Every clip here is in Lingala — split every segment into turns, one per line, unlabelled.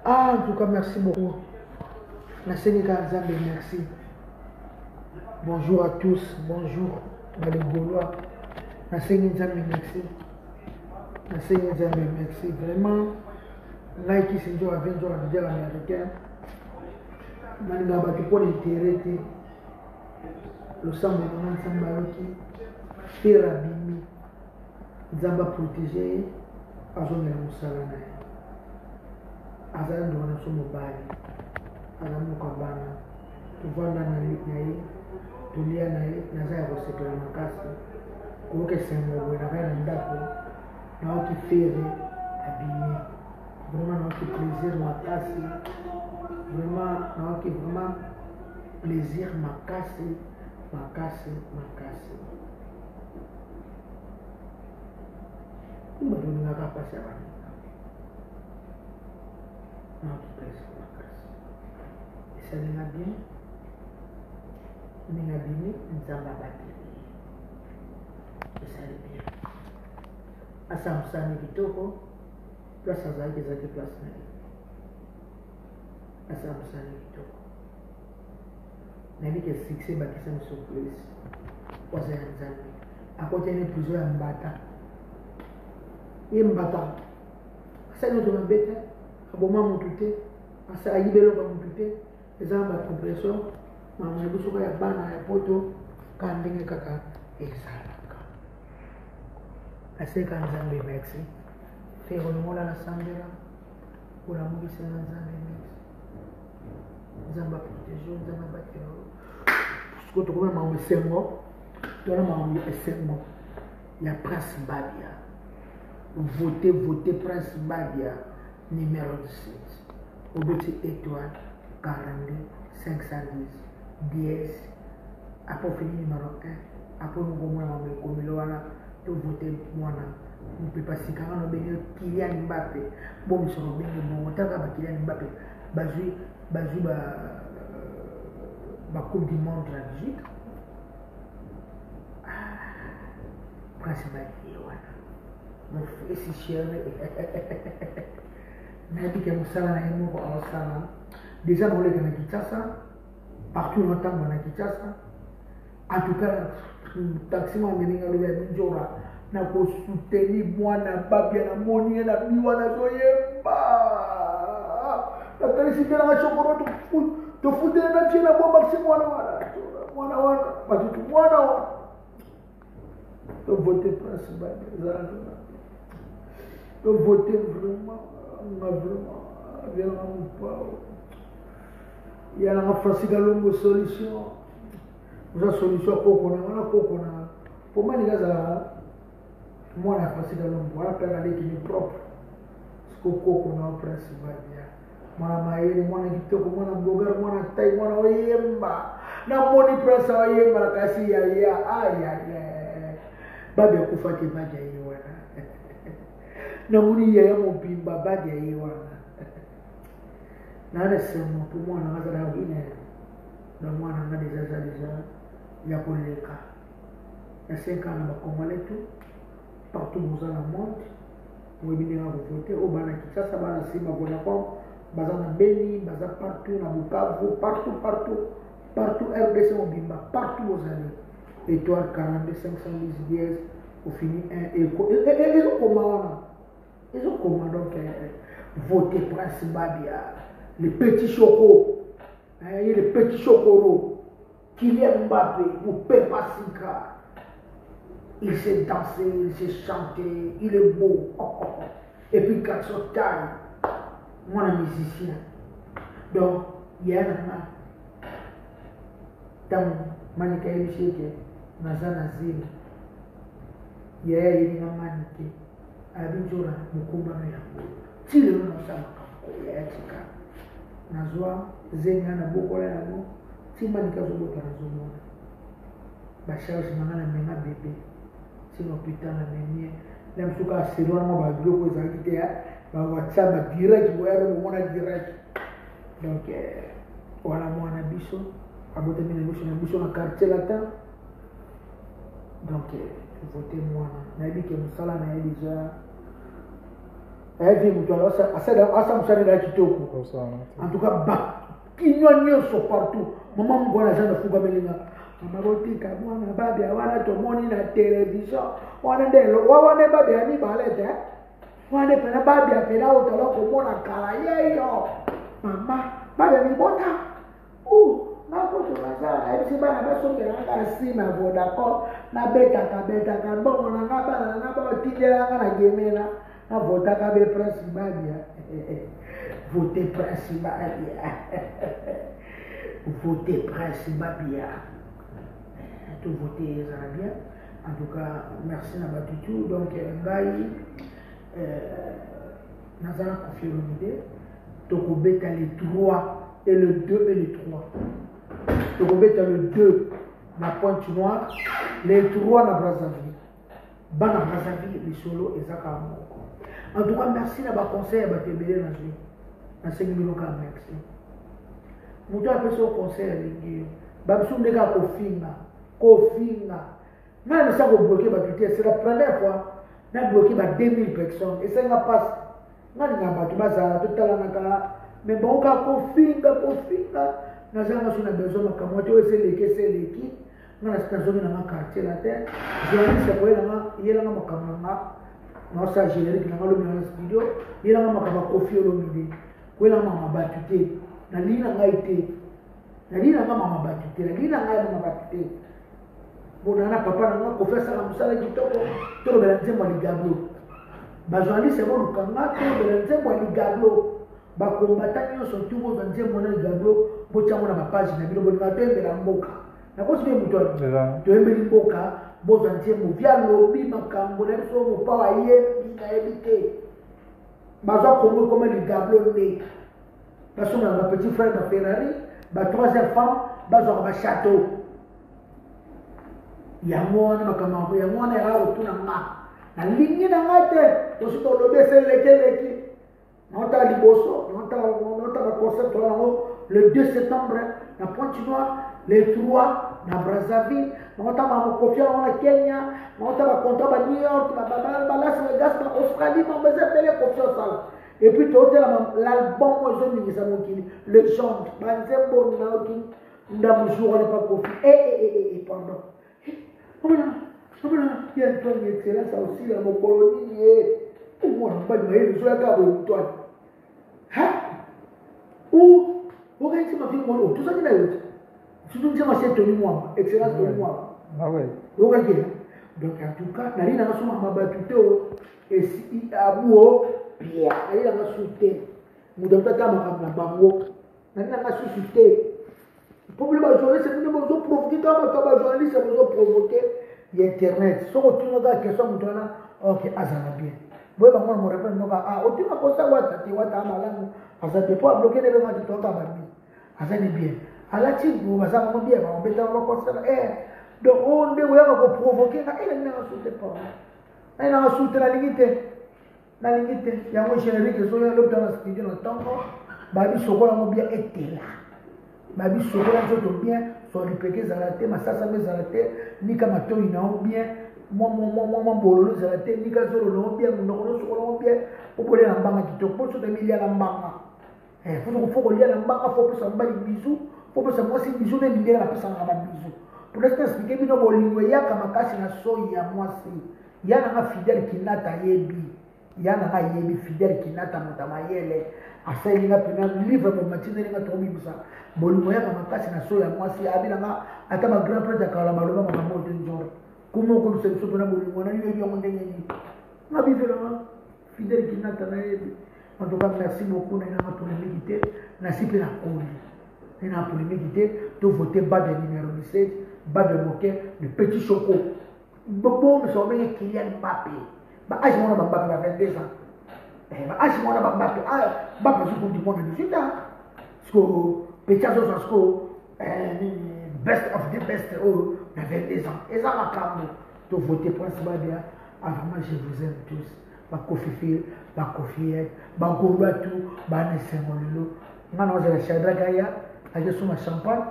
Ah, en tout cas, merci beaucoup. Nasengi kaka Nzambe merci. Bonjour à tous, bonjour na les Gaulois. Nasengi Nzambe merci. Nasengi Nzambe merci. Vraiment, ngai kisi nzoka ve nzoka leader américain. Nalingaka bato mpo na intérêt te. Losambo na ngai Nzambe ayoki. Ferre abimi. Nzambe aprotege ye azongela mosala na ye. Azali ndeko na biso mobali, aza moko ya bana, tovanda na ye, tolia na ye, naza ya kosepela makasi koyoka esengo boye na kai na ndako, nayoki Ferre abimi, vraiment nayoki plaisir makasi, vraiment nayoki vraiment plaisir makasi makasi makasi. Bato olingaka mpasi ya baninga nayoki plaisir makasi, esalinga bien ndenge abimi, Nzambe abateli ye, esali bien, asala mosala kitoko, place azalaki ezalaki place na ye, asala mosala kitoko. Nayebi ke succès ebakisami sur plus, po aza ya Nzambe. Akotani prison ya mbata, ye mbata asali moto mabe te, aboma motu te, ayiba eloko ya motu te, eza na bacompression mama na biso ya bana ya poto, ka ndenge kaka ezalaka. Naseka Nzambe merci. Ferre olongola na sambela, olamukisa na Nzambe merci. Nzambe aprotege yo, Nzambe abatela yo. Sikoyo tokomi na makambo esengo, tona makambo esengo ya Prince Babia. Vote, vote Prince Babia numéro 17. Obeti étoile 42 510 dièse, après ofini numéro 1, après mokomona makambo ekomelo wana, tovote mwana mopepa sika wana obenge Kylian Mbappe, bomisaka obenge bongo taka ba Kylian Mbappe bazwi bazwi ba ba coupe du monde na 18. Prince Babia ye wana, mofesi chéri, nayebi ke mosala na ye moko aosala déjà, naoleka na Kinshasa partout, naotambola na Kinshasa. En tout cas, taxi moko ndenge alobi ya Minjora, nakosoutenir mwana Babia, namoni ye na bi wana azoyemba, nakanisi mpe nanga chokoro tofutele na tie na bo maxi mwana wana, mwana wana batutu mwana wana tovote Prince Babia, ezalaka tovote vraiment nga vraiment avianga mopao ya nanga Francis Kalombo solution, oza solution ya koko na wana, koko na po maninga azalaka mwana ya Francis Kalombo wana mpe aleki ni propre. Siko koko na Prince Babia, mwana mayele, mwana kitoko, mwana bogar, mwana tai, mwana oyemba, namoni Prince oyemba na kasi yaya ayaya Babia akufa te, Babia ye wana, namoni yaya mobimba Babia ye wana, naa na esengo mpo mwana nga azala wine na mwana nga deja aza deja ya koleka na 5 ans na bacongolais tout partout boza na monde, boyebi ndenge ya kovote. Oyo bana Kinshasa, bana nsima Vodacom, baza na Beni, baza partout na Bukavu, partout partout partout, RDC mobimba, partout bozali, étoile 42 510 dièse, ofini 1, ezokoma wana, ezokoma. Donc vote Prince Babia, le petit choco, ye le petit chocoro Kylian Mbappé, Moupepa Sika. Il sait danser, il sait chanter, il est beau. Et puis garçon taille, moi un musicien. Donc, il y a un ntango Manika ayebisi eke naza na zemi, yaya ayebi nga Manike ayabi nzora mokumbano yango ti lelo nasala makambo yaya tika nazwa zemi nga nabokola yango ti Manika azobota, nazomona bacharge na nga, namema bebe ti na hôpital, namemie na mosuku aseri wana, mwa babiloko ezalaki te, bawhatsapp badirect boya bomona direct. Donc wana mwana biso abotami na biso na biso na quartier latin. Donc vote mwana, nayebi ke mosala na ye déjà. Ayebi moto asa mosala na kitoko. En tout cas, bakinois nyonso partout. Mama moko wana aza na fukameli nga. Mama botika mwana babia wana tomoni na television. Wana nde wana babia ya mibale te. Wana pena babia pena oyo tola komona kala yeyo. Mama babia mibota. Nakutu naza nayebisi bana basombela nga nsima ya Vodacom, nabetaka betaka mbongo na nga, bana na nga baotindela nga na gemena, navotaka be Prince Babia. Vote Prince Babia, vote Prince Babia, tovote ezala bien. En tout cas, merci na bato tout. Donc ngai naza na Koffi Olomide, tokobeta le 3 et le 2 et le 3. Tokobeta le 2 na Pointe Noire, le 3 na Brazzaville. Bana Brazzaville, lisolo ezaka moko. En tout cas, merci na baconseil ya bato ebele nazwi. Nasengi bino kaka merci. Moto apesi yo conseil alingi yo. Babisu nde kaka kofinga, kofinga. Ngai nasa kobloke bato te, c'est la première fois na bloqué ba 2000 personnes. Esenga passe. Nga ninga bato bazala totalanaka, mais bango kaka kofinga kofinga. Nazanga so na besoin makambo te, oyo eseleki eseleki. Nga nazongi na nga quartier la te. Journaliste akoyelanga yelanga makambo na nga, naosala générique na nga lobi na studio, yelanga makambo ya Koffi Olomide, koyelanga mama bato te, nalingi na ngai te, nalingi na nga mama bato te, nalingi na ngai mama bato te. Bona na papa na nga Koffi asala mosala kitoko, tolobela nzembo ya ligablo. Bajournaliste boluka nga, tolobela nzembo ya ligablo. Bakombata nyonso tu bozwa nzembo na ligablo, botyango na bapage na bino, bolinga toyembela mboka. Nakosi mpe moto wana toyembeli mboka, bozwa nzembo via lobi makambo na biso mopao ayembi nayebi te. Bazwa Kongo ekoma ligablo nde basomaka ba petit frère ba Ferrari, ba troisième femme bazwaka ba château. Yango wana makambo yango wana yaka kotuna nga, nalingi na nga te, tosi tolobi eselekeleki. Naotala liboso, naotala baconcept wana yango le 2 septembre na Pointe Noire, le 3 na Brazzaville, naotala mamokofi yango na Kenya, naotala bacontrat ba New York, ba Las Vegas, ba Australie, mambo eza ebele Koffi osala. Et puis totela l'album oyo ezoningisa mokili, legende, banzembo nayoki ndambo jour wana pa Koffi. Eh, pardon. Omona, omona, ya Antoine excellence osila mokolo nini ye? Omona mobali mayele ezoyaka boye Antoine. Ha? Ou okanisi mafi molo, tozalaki na yo te. Surtout nzembo ase Tony Mwamba, excellence Tony Mwamba.
Ah ouais.
Okaki Donc en tout cas, nali nanga soma mabatu te o esi abuo pia, nali nanga su te. Moto ata makambo na bango. Nali nanga susu te. Po bino ba journaliste bino bozo provoquer kaka bato ya ba journaliste bozo provoquer ya internet. Soki otuna kaka question moto wana, ok, azala bien. Boye bango na mo répondre noka, ah, otuna kosa wata te, wata malamu, aza bien. Po abloquer nde benga te toka ba bien. Aza ni bien. Alati bo baza bango bien, ba beta ba kosa, eh. Donc oh nde boyaka ko provoquer nga, eh, na nga sute pas. Na nga sute na lingi te. Nalingi te yango générique ezoya lobi na studio na ntongo, babi sokola yango bien etela, babi sokola nzoto bien, so lipeke ezala te, masasa mpe ezala te, nika matoi na yo bien, mwa bololo ezala te, nika zolo na yo bien, monoko na sokola yango bien, po bolia na mbanga kitoko, po soki milia na mbanga, fo kolia na mbanga, fo opesa mobali bizu, fo opesa mwasi bizu, nde mindele bapesanaka ba bizu. Pour l'instant expliquer bino bolingo eyaka makasi na soyi ya mwasi. Ya nanga Fidèle Kinata yebi, ya nanga yebi Fidèle Kinata moto ya mayele asaleli nga mpena livre bomatindeli nga tokobimisa bolingo yaka makasi na soyi ya mwasi. Abi nanga ata ba grand prêtre ya kala baloba makambo oyo te nzoro koma okomisa biso mpena bolingo wana yoyebi yango ndenge nini. Nga bivela nga Fidèle Kinata nayebi. En tout cas merci beaucoup na nanga polémique te, nasi mpe na koli na polémique te. To voter Babia numéro 17, Babia Moke le petit choco. Bobo miso obenge Kylian Mbappé. Ba âge mona ba Mbappé ba 22 ans. Eh ba âge mona ba Mbappé, ah Mbappé azo coupe du monde 18 ans. Sco petit azo sco best of the best oh na 22 ans. Eza makambo to voter Prince Babia. Ah vraiment je vous aime tous. Ba Koffi Phil, ba Koffi Ed, ba Golois tout, ba Nesengo lelo. Nga na ozala Shadrach Aya, aje soma champagne,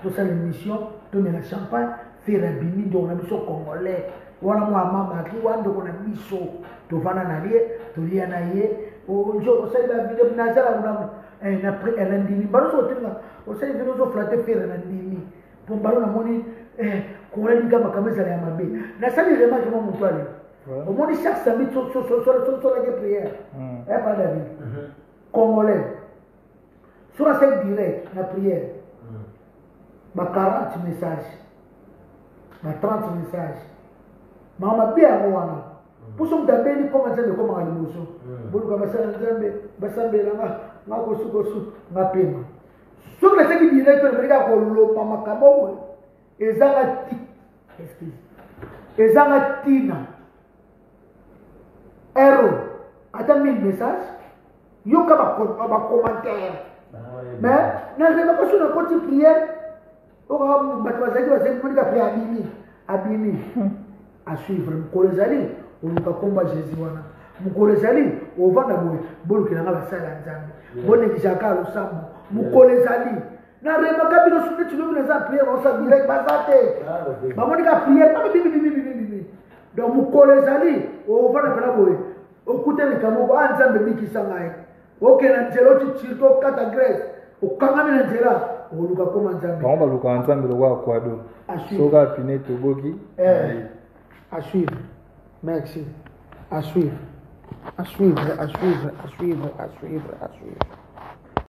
tosala émission, tomela champagne, faire abimi ndeko na biso congolais. Wana mwa mama ki wana ndeko na biso, tovanda na ye, tolia na ye. Osali bavideo nazala na ndimi mbalo soki otelinga osali video ozoflate fere na ndimi mpo mbalo namoni kolali ka makambo ezala ya mabe. Nasali remarque mwa moto ale omoni chaque samedi solaki prière pa David congolais soki asali direct na prière, ba 40 message, ba 30 message, makambo mabe yango wana. Mposo moto abeli koma Nzambe ekomaka liboso, boluka basala Nzambe basambelanga nga kosukosu nga pema. Soki nasaki direct oyo namoni kaka koloba makambo boye ezanga ti, excuse, ezanga ntina ero ata 1000 message, yoka bacommentaire. Mais nazalaka so nakoti prière, okaka bato bazalaki bazali monika mpe abimi abimi. À suivre. Mokolo ezali oluka komba Jésus wana, mokolo ezali ovanda boye, bolukelanga basala ya Nzambe, bonekisaka losambo. Mokolo ezali naremaka bino soki neti lobi naza prière, naosa direct, baza te, bamoni ka prière babibibibibibimi. Donc mokolo ezali ovanda mpena boye, okutani likambo moko, a Nzambe ebikisa ngai, okende na nzela oti Turki, okata Grèce, okangami na nzela, oluka koma Nzambe.
Bango balukaka Nzambe lokola kwado, soki apine toboki.
À suivre, merci. À suivre, à suivre, à suivre, à suivre, à suivre, à suivre.